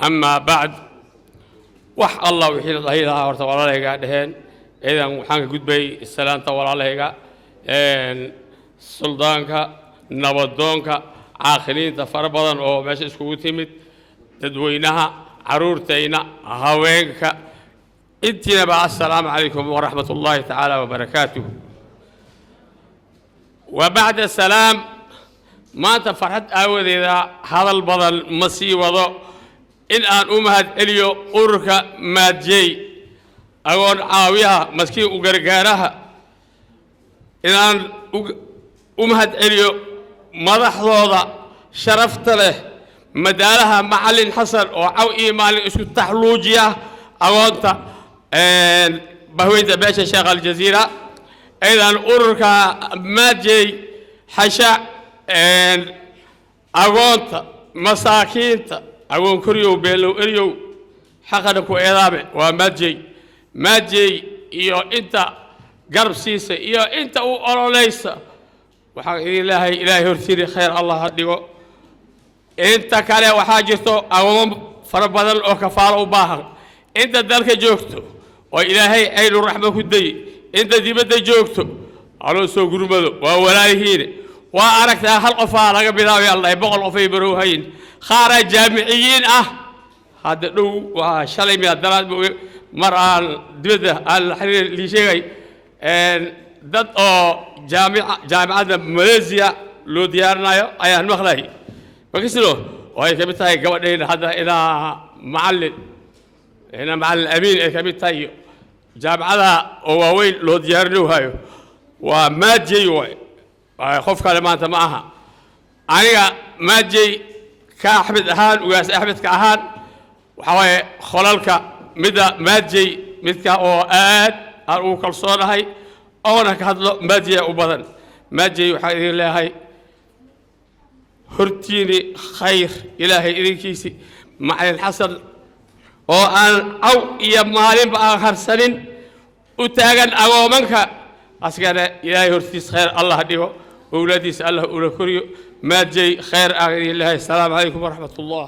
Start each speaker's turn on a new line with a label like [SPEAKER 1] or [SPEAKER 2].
[SPEAKER 1] Amaa bacd, wax Allah wixii la dhahi lahaa horta walaalahaygaa dheheen. Ciidan waxaan ka gudbay salaanta walaalahayga, suldaanka, nabadoonka, caaqiliinta fara badan oo meesha iskugu timid, dadweynaha, carruurtayna, haweenka, intiinaba, assalaamu calaykum waraxmat ullaahi tacaala wabarakaatuh. Wa bacda salaam, maanta farxad aawadeeda hadal badan ma sii wado. In aan u mahad celiyo ururka Maadjey, agoon caawiyaha, maskiin u gargaaraha, inaan u mahad celiyo madaxdooda sharafta leh, madaalaha Macallin Xasan oo caw iyo maalin isku taxluujiya agoonta bahweynta beesha Sheekh Aljaziira, aydan ururka Maadjey xasha agoonta, masaakiinta, agoon koryow, beelow eryow, xaqana ku eedaame waa Maadjey. Maadjey iyo inta garab siisa iyo inta u ololaysa waxaan idin leeyahay, Ilaahay hortiini khayr Allah ha dhigo. Inta kale waxaa jirto agoomo fara badan oo kafaalo u baahan, inta dalka joogto oo Ilaahay aynu raxmo ku dayi, inta dibadda joogto haloo soo gurmado, waa walaalihiine. Waa aragtaa, hal qofaa laga bilaabay allahay, 100 qofay barowhayin, khaaraa jaamiciyiin ah. Hadda dhow waa shalay miyaa daraad mar aan dibadda aan la xiriir lii sheegay dad oo jaamicadda Malaysia loo diyaarinayo ayaan maqlay, makasilo oo ay ka mid tahay gabadhayna hadda inaa Macallin Amiin ay ka mid tahay, jaamicadaha oo waaweyn loo diyaarinayo waa Maajey waay. Qof kale maanta ma aha. Aniga Maajey ka Axmed ahaan, Ugaas Axmedka ahaan, waxaa waaye kholalka midda Maajey, midka oo aad aan ugu kalsoonahay oona ka hadlo Maajey u badan. Maajey waxaan idin leeyahay, hortiini khayr Ilaahay idinkiisi. Macalin Xasan oo aan caw iyo maalinba aan harsanin u taagan agoomanka, asigana Ilaahay hortiis khayr Allah dhigo, owlaadiisa Allah ula koriyo. Maajey khayr aan idin leeyahay. Asalaamu calaykum waraxmat ullah.